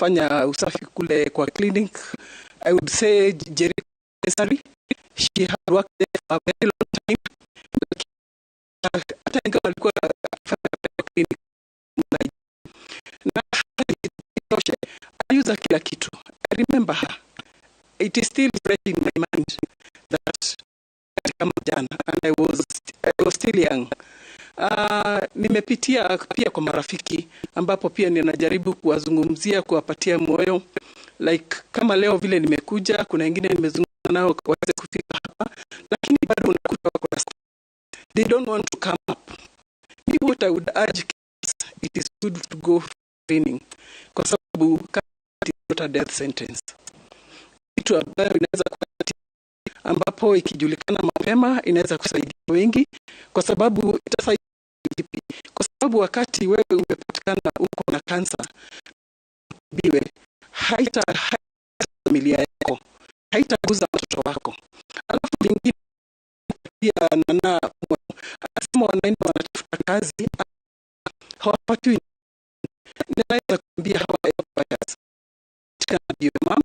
Anafanya usafi kule kwa clinic. I would say Jericho Dispensary. She had worked there for a very long time. Hata ingawa alikuwa akifanya kwa clinic na itoshe, aliuza kila kitu. I remember her. It is still fresh in my mind that kama jana, and I was still young. Nimepitia pia kwa marafiki ambapo pia ninajaribu kuwazungumzia, kuwapatia moyo, like kama leo vile nimekuja, kuna wengine nimezungumza nao waweze kufika hapa, lakini bado unakuta wako na, they don't want to come up. Me, what I would urge, it is good to go for screening kwa sababu it is not a death sentence, kitu ambayo inaweza kuwa ambapo ikijulikana mapema inaweza kusaidia wengi, kwa sababu itasaidia vipi? Kwa sababu wakati wewe umepatikana uko na kansa biwe haita familia yako, haitaguza watoto wako. Alafu lingine pia, nana anasema wanaenda wanatafuta kazi, hawapatiwi. Naweza kuambia hawa employers, it can be your mom,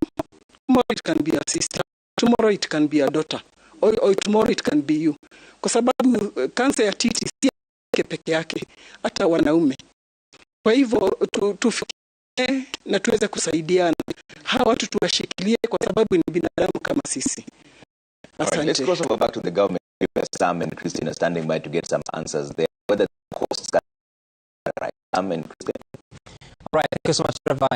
tomorrow it can be a sister, tomorrow it can be a daughter, or tomorrow it can be you, kwa sababu kansa ya titi si yake peke yake, hata wanaume. Kwa hivyo tufikirie na tuweze kusaidiana, hawa watu tuwashikilie, kwa sababu ni binadamu kama sisi. All right, let's Asante. Cross over back to the government. Sam and Christine are standing by to get some answers there. Whether the costs are right. Sam and Christine. All right, thank you so much, Trevor.